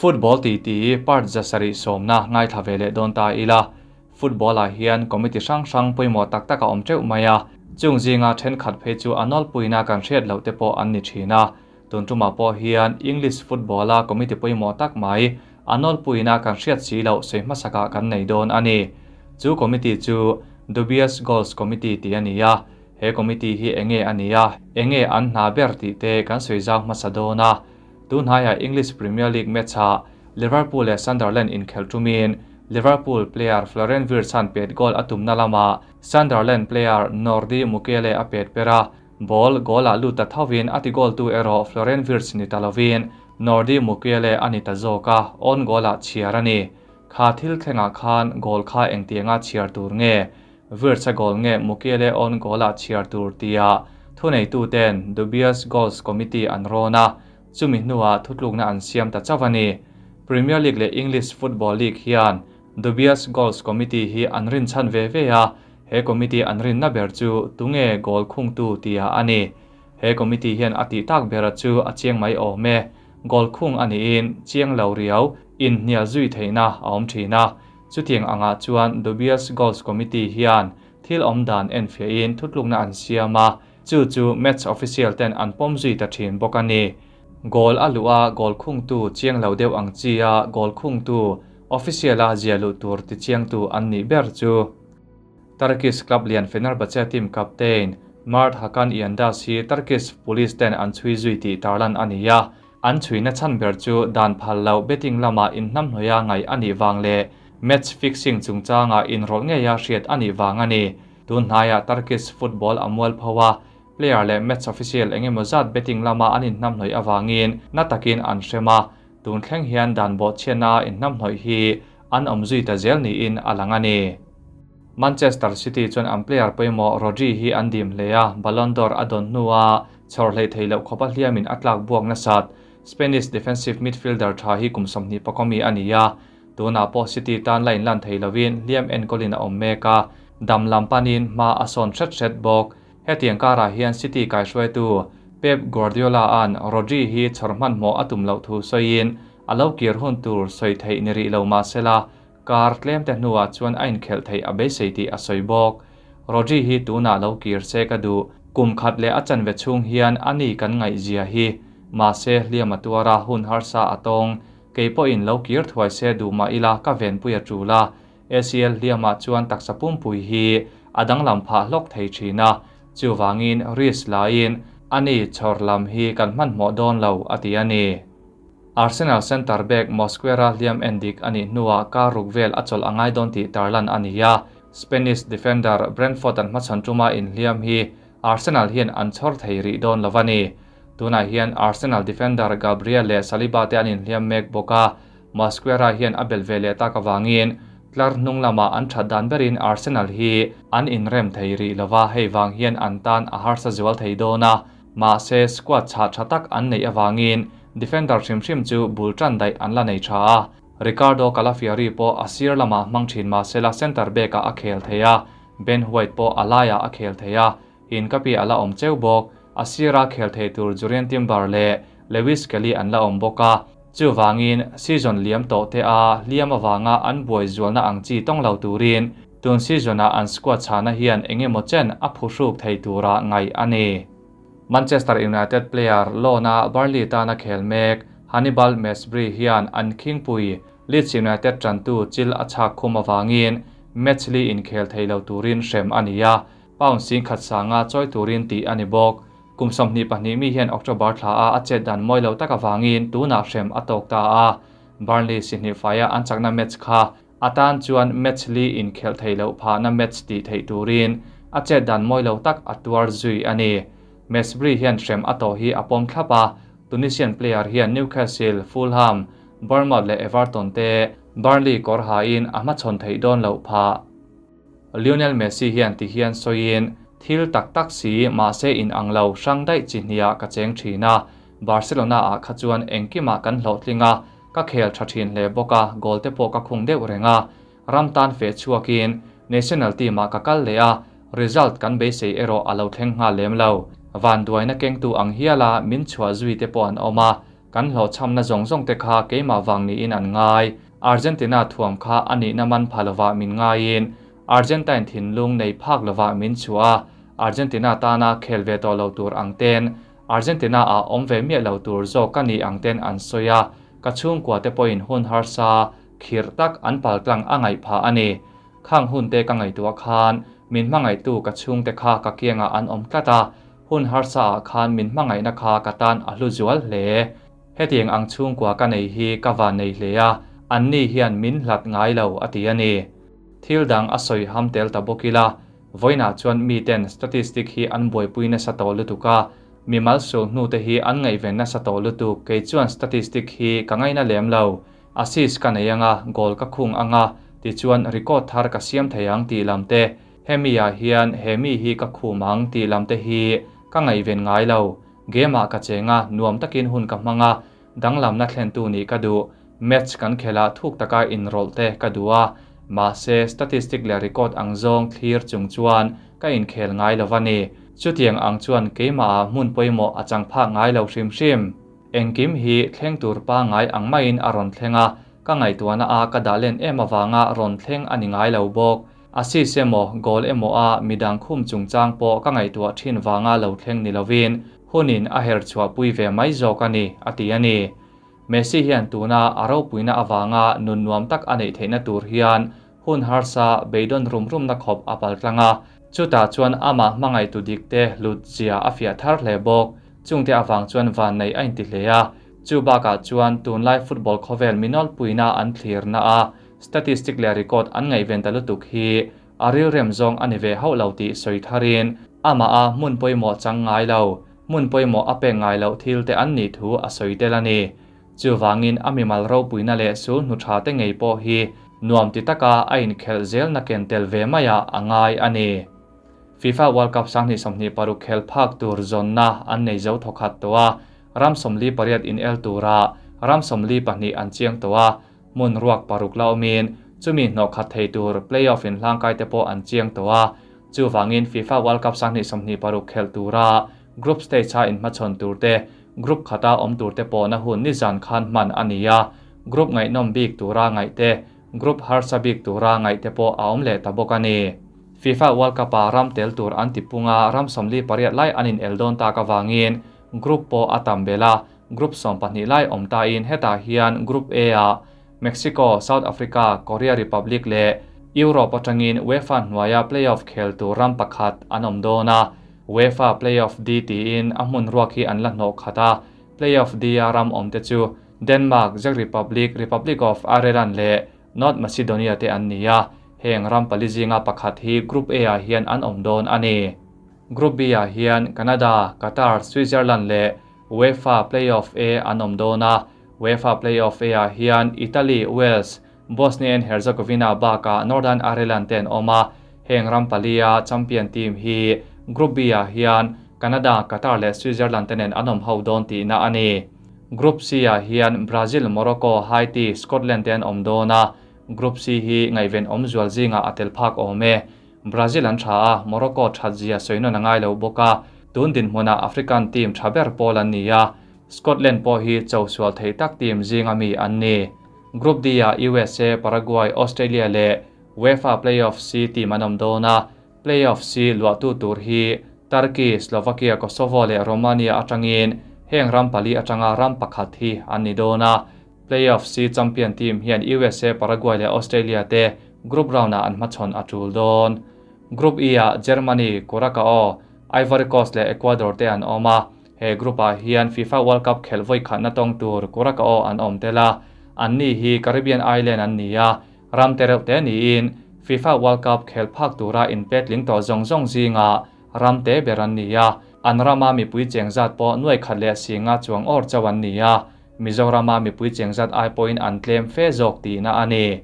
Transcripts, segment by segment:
Football titi part 7 sawmna ngaithla ve leh dawn ta ila. Football ah hian committee hrang hrang pawimawh tak tak a awm teuh mai a, chung zinga thenkhat phei chu a nawlpuina kan hriat loh te pawh an ni thin a. Tun tumah pawh hian English football a committee pawimawh tak mai a nawlpuina kan hriat si loh sawi hmasakah kan nei dawn a ni. Chu committee chu Dubious Goals Committee tih a ni a, he committee hi enge a nih a, enge an hna ber tih te kan sawi zau hmasa dawn a. Tunhnaia English Premier League match-ah Liverpool leh Sunderland inkhelh tumin Liverpool player Florian Wirtz-a'n pet goal a tumna lamah Sunderland player Nordi Mukiele a pet per a, ball goal-ah lut ta thovin a ti goal tu erawh Florian Wirtz ni ta lovin Nordi Mukiele a ni ta zawk a, own goal-ah chhiar a ni. Kha thil thlengah khan goal kha engtianga chhiar tur nge? Wirtz-a goal nge Mukiele own goal-ah chhiar tur tia thuneituten Dubious Goals Committee an rawn a, chumi hnuah thutlukna an siam ta chauh a ni. Premier League leh English Football League hian Dubious Goals Committee hi an rinchhan ve ve a, he committee an rinna ber chu tunge goal khungtu tia a ni. He committee hian a tih tak bera chu a chiang mai awm e. Goal khung a niin chiang lo riau inhnial zui theihna a awm thin a. Chutiang angah chuan Dubious Goals Committee hian thil awm dan enfiahin thutlukna an siam a, chu chu match official ten an pawm zui ta thin bawk a ni. Goal a luh a goal khungtu chiang lo deuh ang chi a goal khungtu official a zia luh tur ti chiangtu an nih ber chu. Turkish club lian Fenerbahce team captain Mert Hakan Yandas hi Turkish police ten an chhui zui tih tarlan a ni a, an chhuina chhan ber chu dan phal loh betting lama inhnamhnawih a ngaih a nih vang leh match fixing chungchanga inrawlh ngeia hriat a nih vang a ni. Tun hnaiah Turkish football a mual pho a, player leh match official eng emaw zat betting lama an inhnamhnawih avangin na takin an hrem a, tun thleng hian dan bawhchhiatna inhnamhnawih hi an awm zui ta zel niin a lang a ni. Manchester City chuan an player pawimawh Rodri hi an dim hle a, Ballon d'Or a dawn hnua chhawr hleih theih loh khawpa hliamin a tlak buak nasat. Spanish defensive midfielder tha hi kum 20 pakawmi a ni a, tunah pawh City tan la inlan thei lovin hliam enkawlin a awm mek a, dam lam panin hma a sawn hret hret bawk. Hetiang karah hian City kaihruaitu Pep Guardiola-a'n Rodri hi chhawr hmanhmawh a tum loh thu sawiin a lo kir hun tur sawi theih ni rih lo mah sela, kar tlem te hnuah chuan a inkhelh theih a beisei tih a sawi bawk. Rodri hi tunah lo kir se ka duh, kum khat leh a chanve chhung hian a ni kan ngaihzia hi. Mahse, hliam a tuar a, hun harsa a tawng. Kei pawhin lo kir thuai se duh mah ila ka venpui a tul a, ACL hliamah chuan taksa pumpui hi a danglam phah hlawk thei thin a, chuvangin risk laiin a ni chhawr lam hi kan hmanhmawh dawn lo, a ti a ni. Arsenal centre back Mosquera hliam en dik a nih hnuah kar ruk vel a chawlh a ngai dawn tih tarlan a ni a, Spanish defender Brentford an hmachhawn tuma inhliam hi Arsenal hian an chhawr thei rih dawn lo a ni. Tunah hian Arsenal defender Gabriel leh Saliba te an inhliam mek bawk a, Mosquera hian a belh ve leh tak avangin tlar hnung lamah an that dan berin Arsenal hi an inrem thei rih lo va, hei vang hian an tan a harsa zual thei dawn a, mahse squad chhah tha tak an neih avangin defender hrim hrim chu bul tan daih an la nei tha a. Riccardo Calafiori pawh a sir lamah hmang thin mahsela centre back-ah a khel thei a, Ben White pawh a laiah a khel thei a, Inkapi a la awm cheu bawk. A sira khel thei tur Jurrien Timber leh Lewis Kelly an la awm bawk a. Chuvangin, season liam tawh te a hliam avanga an buai zualna ang chi tawng lo turin tun season-a an squad chhahna hian eng emaw chen a phuhruk thei tura ngaih a ni. Manchester United player loan-a Burnley tana khel mek Hannibal Mejbri hian an khingpui Leeds United tantu chil a chhak khum avangin match li inkhel thei lo turin hrem a ni a. Pound 10,000 sanga chawi turin tih a ni bawk. Kum 22 mi hian October thla a a chet dan mawi lo tak avangin tunah hrem a tawk ta a. Burnley sihnih faia an chakna match kha a tan chuan match li inkhelh theih loh phahna match tih theih turin a chet dan mawi lo tak a tuar zui a ni. Mejbri hian hrem a tawh hi a pawm thlap a, Tunisian player hian Newcastle, Fulham, Bournemouth leh Everton te Burnley kawr hain a hmachhawn theih dawn loh phah. Lionel Messi hian ti hian sawiin, Thil tak tak si, mahse in ang lo, hrang daih chi hniah ka cheng thin a. Barcelona ah kha chuan engkimah kan hlawhtling a, ka khel tha thin hle bawk a, goal te pawh ka khung deuh reng a. Ram tan feh chhuakin national team ah ka kal leh a, result kan beisei erawh a lo thleng nghal lem lo. Vanduaina kengtu ang hiala min chhuah zui te pawh an awm a. Kan hlawhchhamna zawng zawng te kha keimah vang niin an ngai. Argentina thuam kha a nihna man pha lovah min ngaiin Argentine thinlung nei phak lovah min chhuah a, Argentina tana khel ve tawh lo tur ang ten, Argentina ah awm ve miah lo tur zawk ka nih ang ten an sawi a, ka chhungkua te pawhin hun harsa khirh tak an paltlang a ngaih phah a ni. Khang hun te ka ngaihtuah khan min hmangaihtu ka chhungte kha ka kiangah an awm tlat a, hun harsa ah khan min hmangaihna kha ka tan a hlu zual hle. Hetiang ang chhungkua ka nei hi ka van nei hle a, anni hian min hlat ngai lo a ti a ni. Thil dang a sawi ham tel ta bawk ila, vawiinah chuan miten statistic hi an buaipui nasa tawh lutuk a, mimal sul hnute hi an ngaihven nasa tawh lutuk, kei chuan statistic hi ka ngaina lem lo, assist ka nei anga, goal ka khung anga, tichuan record thar ka siam thei ang tih lam te, hemi ah hian he mi hi ka khum ang tih lam te hi ka ngaihven ngai lo. Game ah ka cheng a, nuam takin hun ka hmang a, danglamna thlentu nih ka duh. Match kan khelh ah thuk taka inrawlh te ka duh a, mahse statistic leh record ang zawng thlir chung chuan ka inkhel ngai lo va ni. Chutiang ang chuan keimah ah hmun pawimawh a chang phak ngai lo hrim hrim. Engkim hi thleng tur pangngai ang maiin a rawn thleng a, ka ngaihtuahna a ka dah len em avanga rawn thleng a ni ngai lo bawk. Assist emaw, goal emaw a midang khum chungchang pawh ka ngaihtuah thin vanga lo thleng ni lovin hunin a her chhuahpui ve mai zawk a ni, a ti a ni. Messi hian tuna a ropuina avanga nun nuam tak a neih theihna tur hian hun harsa beidawn rum rumna khawp a paltlang a, chutah chuan amah hmangaihtu dikte hlut zia a fiah thar hle bawk. Chungte avang chuan vanneih a inti hle a, chu bakah chuan tunlai football khawvel mi nawlpuina an thlirna a statistic leh record an ngaihven ta lutuk hi a rilrem zawng a ni ve hauh lo tih sawi tharin amah a hmun pawimawh chang ngai lo, hmun pawimawh a pek ngai loh thil te an nih thu a sawi tel a ni. Chuvangin a mimal ropuina leh sul hnu tha te ngei pawh hi nuam ti taka a inkhelh zelna ken tel ve maiah a ngai a ni. FIFA World Cup 2026 khel phak tur zawnna an nei zo thawkhat tawh a, ram 48 inel tura ram 42 an chiang tawh a, hmun ruak paruk la awmin chumi hnawhkhat thei tur play-off inhlangkai te pawh an chiang tawh a, chuvangin FIFA World Cup 2026 khelh tura group stage-a inhmachhawn tur te, group khata awm tur te pawhna hun nizan khan hman a ni a, group ngaihnawm bik tura ngaih te, group harsa bik tura ngaih te pawh a awm leh ta bawk a ni. FIFA World Cup-a ram tel tur an ti pung a, ram 48 lai an inel dawn tak avangin group pawh a tam belh a, group 12 lai awm tain hetah hian Group A-ah Mexico, South Africa, Korea Republic leh Europe atangin UEFA hnuaia playoff khel tur ram pakhat an awm dawn a, UEFA Playoff D tiin a hmun ruak hi an la hnawh khat a, Playoff D-a ram awmte chu Denmark, Czech Republic, Republic of Ireland leh North Macedonia te an ni a, heng ram pali zinga pakhat hi Group A-ah hian an awm dawn a ni. Group B-ah hian Canada, Qatar, Switzerland leh UEFA Playoff A an awm dawn a, UEFA Playoff A-ah hian Italy, Wales, Bosnia and Herzegovina bakah Northern Ireland te an awm a, heng ram palia champion team hi Group B-ah hian Canada, Qatar leh Switzerland te nen an awm ho dawn tihna a ni. Group C-ah hian Brazil, Morocco, Haiti, Scotland te an awm dawn a, Group C hi ngaihven awm zual zingah a tel phak awm e. Brazil an tha a, Morocco that zia sawi nawn a ngai lo bawk a, tun dinhmunah African team tha ber pawl an ni a, Scotland pawh hi cho sual thei tak team zinga mi an ni. Group D-ah USA, Paraguay, Australia leh UEFA Playoff C team an awm dawn a, Playoff C luahtu tur hi Turkey, Slovakia, Kosovo leh Romania atangin heng ram pali atanga ram pakhat hi an ni dawn a. Playoff C champion team hian USA, Paraguay leh Australia te group round-ah an hmachhawn a tul dawn. Group E-ah Germany, Curacao, Ivory Coast leh Ecuador te an awm a. He group-ah hian FIFA World Cup khelh vawi khatna tawng tur Curacao an awm tel a, anni hi Caribbean island an ni a, ram te reuh te niin FIFA World Cup khelh phak tura inpetling tawh zawng zawng zingah ram te ber an ni a, an rama mipui cheng zat pawh nuai khat leh singa chuang awr chauh an ni a, Mizorama mipui cheng zat ai pawhin an tlem fe zawk tihna a ni.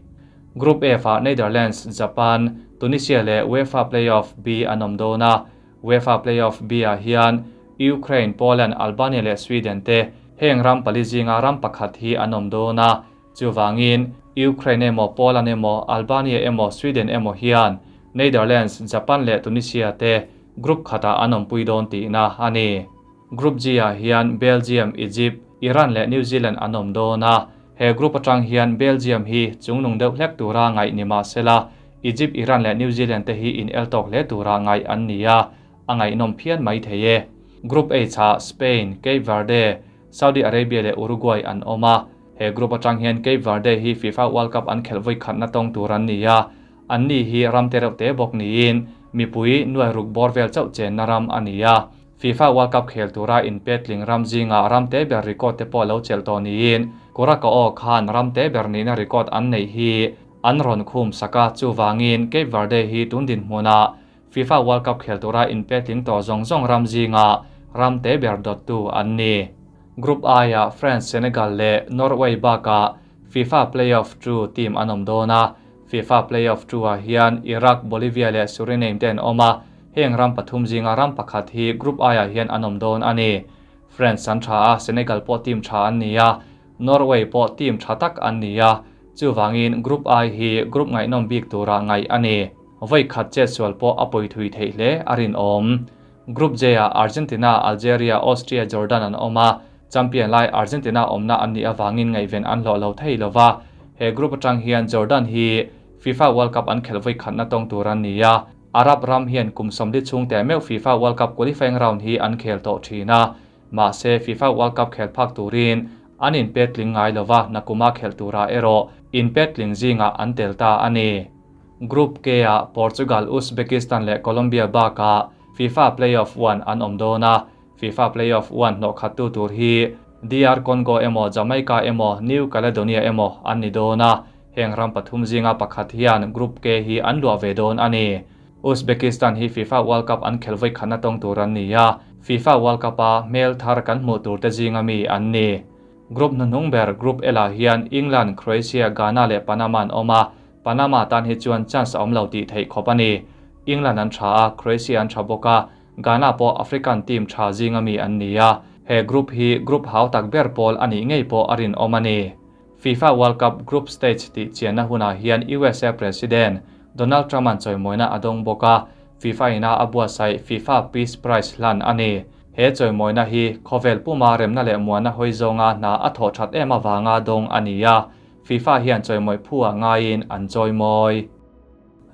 Group F-ah Netherlands, Japan, Tunisia leh UEFA Playoff B an awm dawn a, UEFA Playoff B-ah hian Ukraine, Poland, Albania leh Sweden te heng ram pali zinga ram pakhat hi an awm dawn a, chuvangin Ukraine emaw, Poland emaw, Albania emaw, Sweden emaw hian Netherlands, Japan leh Tunisia te group khatah an awmpui dawn tihna a ni. Group G-ah hian Belgium, Egypt, Iran leh New Zealand an awm dawn a, he group atang hian Belgium hi chungnung deuh hlek tura ngaih ni mah sela, Egypt, Iran leh New Zealand te hi in el tawk hle tura ngaih an ni a, a ngaihnawm phian mai thei e. Group H-ah Spain, Cape Verde, Saudi Arabia leh Uruguay an awm a, he group atang hian Cape Verde hi FIFA World Cup an khelh vawi khatna tawng tur an ni a, anni hi ram te reuh te bawk niin mipui nuai ruk bawr vel chauh chenna ram a ni a. FIFA World Cup khel tura inpetling ram zingah ram te ber record te pawh lo chelh tawh niin Curacao khan ram te ber nihna record an neih hi an rawn khum sak a, chuvangin Cape Verde hi tun dinhmunah FIFA World Cup khel tura inpetling tawh zawng zawng ram zingah ram te ber dawttu an ni. Group I-ah France, Senegal leh Norway bakah FIFA Playoff 2 team an awm dawn a, FIFA Playoff 2-ah hian Iraq, Bolivia leh Suriname te an awm a, heng ram pathum zinga ram pakhat hi Group I-ah hian an awm dawn a ni. France an tha a, Senegal pawh team tha an ni a, Norway pawh team tha tak an ni a, chuvangin Group I hi group ngaihnawm bik tura ngaih a ni. Vawi khat chetsual pawh a pawi thui theih hle a rinawm. Group J-ah Argentina, Algeria, Austria, Jordan an awm a, champion lai Argentina awmna an nih avangin ngaihven an hlawh lo thei lo va. He group atang hian Jordan hi FIFA World Cup an khelh vawi khatna tawng tur an ni a, Arab ram hian kum sawmli chhung teh meuh FIFA World Cup qualifying round hi an khel tawh thin a, mahse FIFA World Cup khel phak turin an inpet tling ngai lo va, nakuma khelh turah erawh inpet tling zingah an tel ta a ni. Group K-ah Portugal, Uzbekistan leh Colombia bakah FIFA Playoff 1 an awm dawn a, FIFA Playoff 1 hnawh khattu tur hi DR Congo emaw Jamaica emaw New Caledonia emaw an ni dawn a, heng ram pathum zinga pakhat hian Group K hi an luah ve dawn a ni. Uzbekistan hi FIFA World Cup an khelh vawi khatna tawng tur an ni a, FIFA World Cup-a hmel thar kan hmuh tur te zinga mi an ni. Group hnuhnung ber Group L-ah hian England, Croatia, Ghana leh Panama an awm a, Panama tan hi chuan chance a awm lo tih theih khawp a ni. England an tha a, Croatia an tha bawk a, Ghana pawh African team tha zinga mi an ni a, he group hi group hau tak ber pawl a nih ngei pawh a rinawm a ni. FIFA World Cup Group Stage tih chianna hunah hian USA President Donald Trump-a'n chawimawina a dawng bawk a, FIFA ina a buatsaih FIFA Peace Prize hlan a ni. He chawimawina hi khawvel puma remna leh muanna hawi zawnga hna a thawh that em avanga dawng a ni a, FIFA hian chawimawi phu ah ngaiin an chawimawi.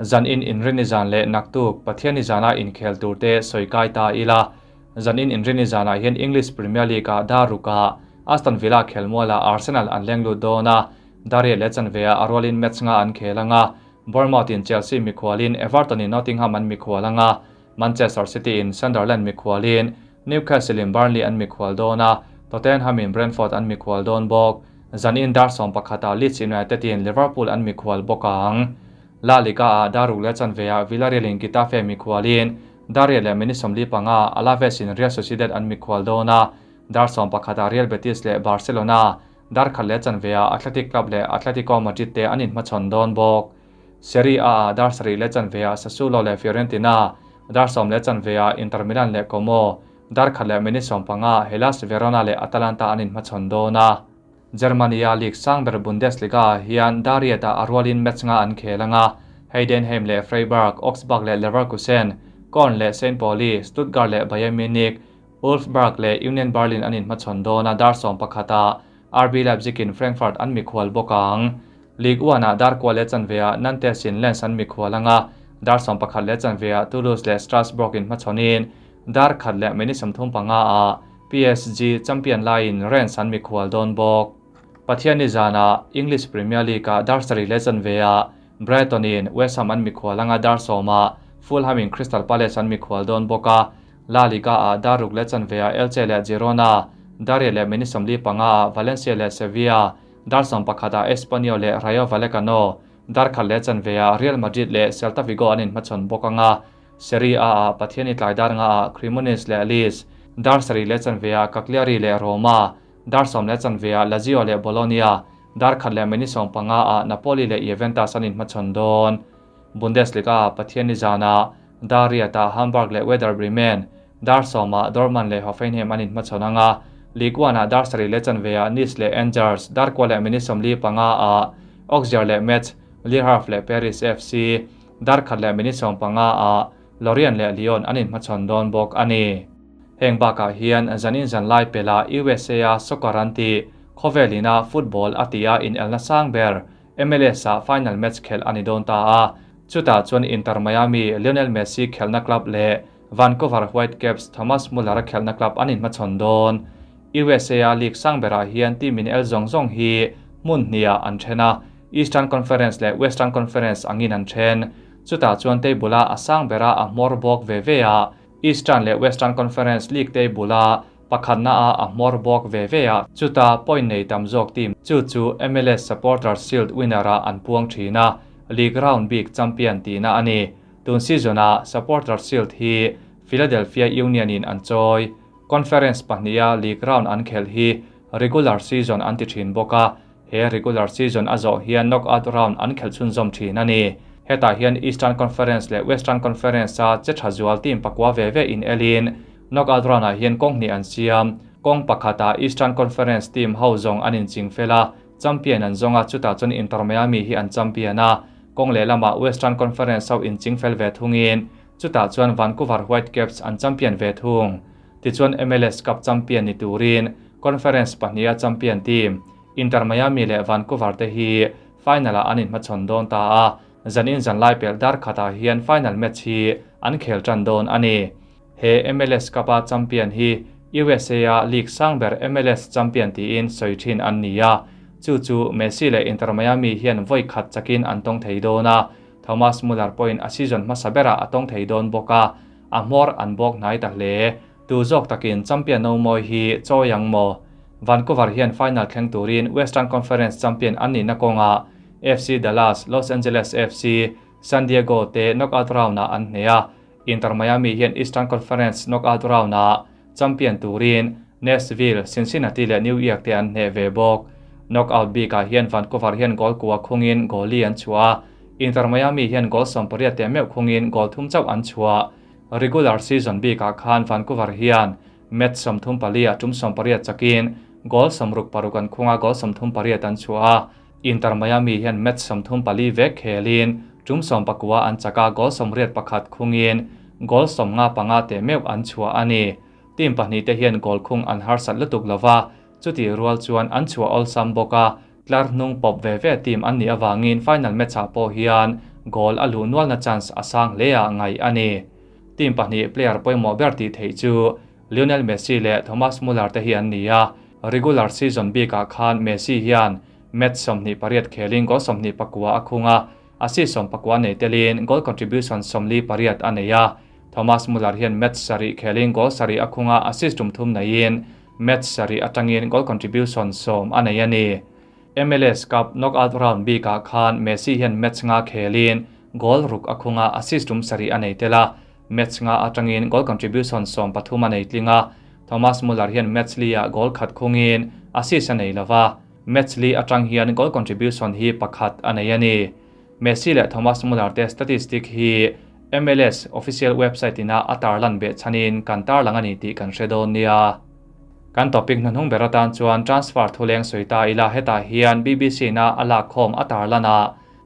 Zan in inrini zan leh naktuk Pathianni zana inkhel tur te sawi kai ta ila. Zan in inrini zanah hian English Premier League ah dar rukah Aston Villa khelmualah Arsenal an leng lut dawn a, Dariah leh chanveah a rualin match nga an khel anga, Bournemouth in Chelsea mikhualin Everton in Nottingham an mikhual anga, Manchester City in Sunderland mikhualin Newcastle in Burnley an mikhual dawn a, Tottenham in Brentford an mikhual dawn bawk. Zan in dar 11 ah Leeds United in Liverpool an mikhual bawk ang. La Liga ah dar ruk leh chanveah Villarreal in Getafe mikhualin Dariah leh minute 45 Alaves in Real Sociedad an mikhual dawn a, dar 11 ah Real Betis leh Barcelona, dar khat leh chanveah Athletic Club leh Atletico Madrid te an inhmachhawn dawn bawk. Serie A ah dar 7 leh chanveah Sassuolo leh Fiorentina, dar 10 leh chanveah Inter Milan leh Como, dar khat leh minute 15 Hellas Verona leh Atalanta an inhmachhawn dawn a. Germany-a league sang ber Bundesliga ah hian Dariet ah a rualin match nga an khel anga, Heidenheim leh Freiburg, Augsburg leh Leverkusen, Köln leh St. Pauli, Stuttgart leh Bayern Munich, Wolfsburg leh Union Berlin an inhmachhawn dawn a, dar 11 ah RB Leipzig in Frankfurt an mikhual bawk ang. Ligue 1 ah dar kua leh chanveah Nantes in Lens an mikhual anga, dar 11 leh chanveah Toulouse leh Strasbourg in hmachhawnin dar khat leh minute 35 ah PSG champion laiin Rennes an mikhual dawn bawk. Pathianni zana English Premier League ah dar 7 leh chanveah Brighton in West Ham an mikhual anga, dar 10 ah Fulham in Crystal Palace an mikhual dawn bawk a. La Liga ah dar 6 leh chanveah Elche leh Girona, dar 8 leh minute 45 ah Valencia leh Sevilla, dar 11 ah Espanyol leh Rayo Vallecano, dar khat leh chanveah Real Madrid leh Celta Vigo an inhmachhawn bawk anga. Serie A ah Pathianni tlai dar nga ah Cremonese leh Leeds, dar 7 leh chanveah Cagliari leh Roma, dar 10 leh chanveah Lazio leh Bologna, dar khat leh minute 15 ah Napoli leh Juventus an inhmachhawn dawn. Bundesliga ah Pathianni zana dar 8 ah Hamburg leh Werder Bremen, dar 10 ah Dortmund leh Hoffenheim an inhmachhawn anga, Ligue 1 ah dar 7 leh chanveah Nice leh Angers, dar kua leh minute 45 ah Auxerre leh Metz, Le Havre leh Paris FC, dar khat leh minute 15 ah Lorient leh Lyon an inhmachhawn dawn bawk a ni. Heng bakah hian zanin zanlai pela USA-a soccer an tih, khawvelina football a tia inelna sang ber MLS-ah final match khelh a ni dawn ta a. Chutah chuan Inter Miami Lionel Messi khelhna club leh Vancouver Whitecaps Thomas Muller-a khelhna club an inhmachhawn dawn. USA-a league sang berah hian team inel zawng zawng hi hmun hnihah an then a, Eastern Conference leh Western Conference angin an then. Chutah chuan table-a a sang bera a hmawr bawk ve ve a, Eastern leh Western Conference league table-a pakhatna-a a hmawr bawk ve ve a, chutah point nei tam zawk team chu chu MLS Supporters Shield winner-ah an puang thin a, league round bik champion tihna a ni. Tun season-ah Supporters Shield hi Philadelphia Union-in an chawi. Conference pahniha league round an khelh hi regular season an ti thin bawk a, he regular season a zawh hian knockout round an khelh chhunzawm thin a ni. Hetah hian Eastern Conference leh Western Conference-a che tha zual team pakua ve ve inelin knockout round-ah hian kawng hnih an siam. Kawng pakhatah Eastern Conference team ho zawng an inching fel a, champion an zawng a, chutah chuan Inter Miami hi an champion a. Kawng lehlamah Western Conference ho inching fel ve thungin chutah chuan Vancouver Whitecaps an champion ve thung. Tichuan MLS Cup champion ni turin Conference pahniha champion team Inter Miami leh Vancouver te hi final-ah an inhmachhawn dawn ta a, zanin zanlai pelh dar khatah hian final match hi an khel tan dawn a ni. He MLS Cup-a champion hi USA-a league sang ber MLS champion tiin sawi thin an ni a, chu chu Messi leh Inter Miami hian vawi khat chakin an tawng thei dawn a, Thomas Muller pawhin a season hmasa berah a tawng thei dawn bawk a, a hmawr an bawk hnai ta hle. Tu zawk takin champion no mawi hi chawi ang maw? Vancouver hian final thleng turin Western Conference champion an nihna kawngah FC Dallas, Los Angeles FC, San Diego te knockout round-ah an hneh a, Inter Miami hian Eastern Conference knockout round-ah champion turin Nashville, Cincinnati leh New York te an hneh ve bawk. Knockout bikah hian Vancouver hian goal kua khungin goal li an chhuah a, Inter Miami hian goal 80 teh meuh khungin goal thum chauh an chhuah. Regular season bikah khan Vancouver hian match 34 ah tum 80 chakin goal 66 an khunga goal 38 an chhuah a, Inter Miami hian match 34 vek khelin tum 19 an chaka goal 81 khungin goal 55 teh meuh an chhuah a ni. Team pahnih te hian goal khung an harsat lutuk lova, chuti rual chuan an chhuah awlsam bawk a, tlar hnung pawp ve ve team an nih awangin final match-ah pawh hian goal a luh nualna chance a sang hle ah ngaih a ni. Team pahnih player pawimawh ber tih theih chu Lionel Messi leh Thomas Muller te hi an ni a, regular season bikah khan Messi hian match 28 khelin goal 29 a khung a, assist 19 nei telin goal contribution 48 a nei a. Thomas Muller hian match sarih khelin goal sarih a khung a, assist tum thum neiin match sarih atangin goal contribution 10 a nei a ni. MLS Cup knockout round bikah khan Messi hian match nga khelin goal ruk a khung a, assist tum sarih a nei tel a, match nga atangin goal contribution 13 a nei tling a. Thomas Muller hian match li ah goal khat khungin assist a nei lova, match li atang hian goal contribution hi pakhat a nei a ni. Messi leh Thomas Muller te statistic hi MLS official website ina a tarlan beh chanin kan tarlang a ni tih kan hre dawn nia. Kan topic hnuhnung ber atan chuan transfer thuleng sawi ta ila, hetah hian BBC na a lak khawm a tarlan a,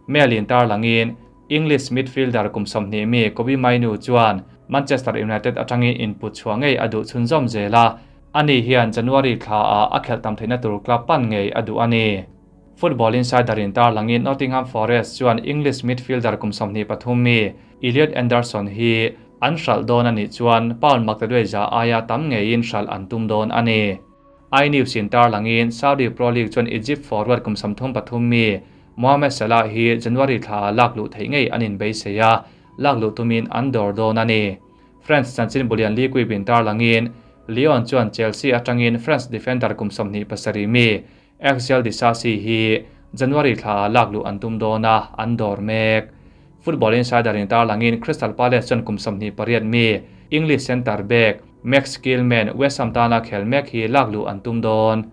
mail in tarlangin English midfielder kum 20 mi Kobbie Mainoo chuan Manchester United atangin input chhuah ngei a duh chhunzawm zel a, ani hian January thla ah a khelh tam theihna tur club pan ngei a duh a ni. Football Insider in tarlangin Nottingham Forest chuan English midfielder kum 23 mi Elliot Anderson hi an hralh dawn a nih chuan pound maktaduai za aia tam ngeiin hralh an tum dawn a ni. iNews in tarlangin Saudi Pro League chuan Egypt forward kum 33 mi Mohamed Salah hi January thla lak luh theih ngei an inbeisei a, lak luh tumin an dawr dawn a ni. France chanchin bulian Ligue bin tarlangin Lyon chuan Chelsea atangin France defender kum 27 mi Axel Disasi hi January thla lak luh an tum dawn a, an dawr mek. Football Insider in tarlangin Crystal Palace chuan kum 28 mi English centre back Max Kilman West Ham tana khel mek hi lak luh an tum dawn.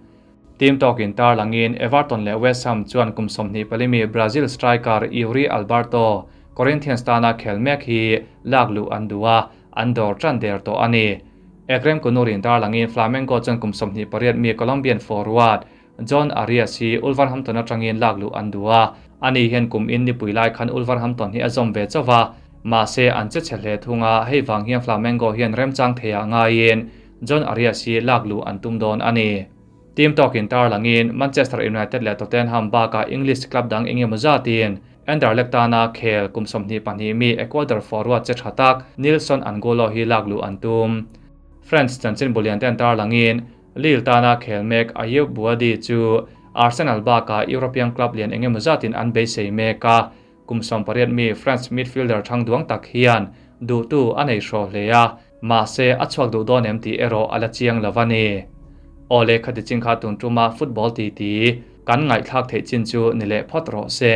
Team talk in tarlangin Everton leh West Ham chuan kum 24 mi Brazil striker Yuri Alberto Corinthians tana khel mek hi lak luh an duh a, an dawr tan der tawh a ni. Ekrem Konur in tarlangin Flamengo chuan kum 28 mi Colombian forward John Arias hi Wolverhampton atangin lak luh an duh a, ani hian kum in nipui lai khan Wolverhampton hi a zawm ve chauh a, mahse an che che hle thunga, hei vang hian Flamengo hian remchang theia ngaiin Jhon Arias hi lakluh an tum dawn a ni. Team tawkin tarlangin Manchester United leh Tottenham bakah English club dang eng emaw zatin Anderlecht tana khel kum 22 mi Ecuador forward che tha tak Nilson Angulo hi lakluh an tum. French chanchin bulian ten tarlangin Lille tana khel mek Ayyoub Bouaddi chu Arsenal bakah European club lian eng emaw zatin an beisei mek a, kum 18 mi French midfielder thang duang tak hian duhtu a nei hraw hle a, mahse a chhuak duh dawn em tih erawh a la chiang lo a ni. Awle khati ching kha tun tuma football ti ti kan ngaihthlak theih chin chu ni leh phawt rawh se.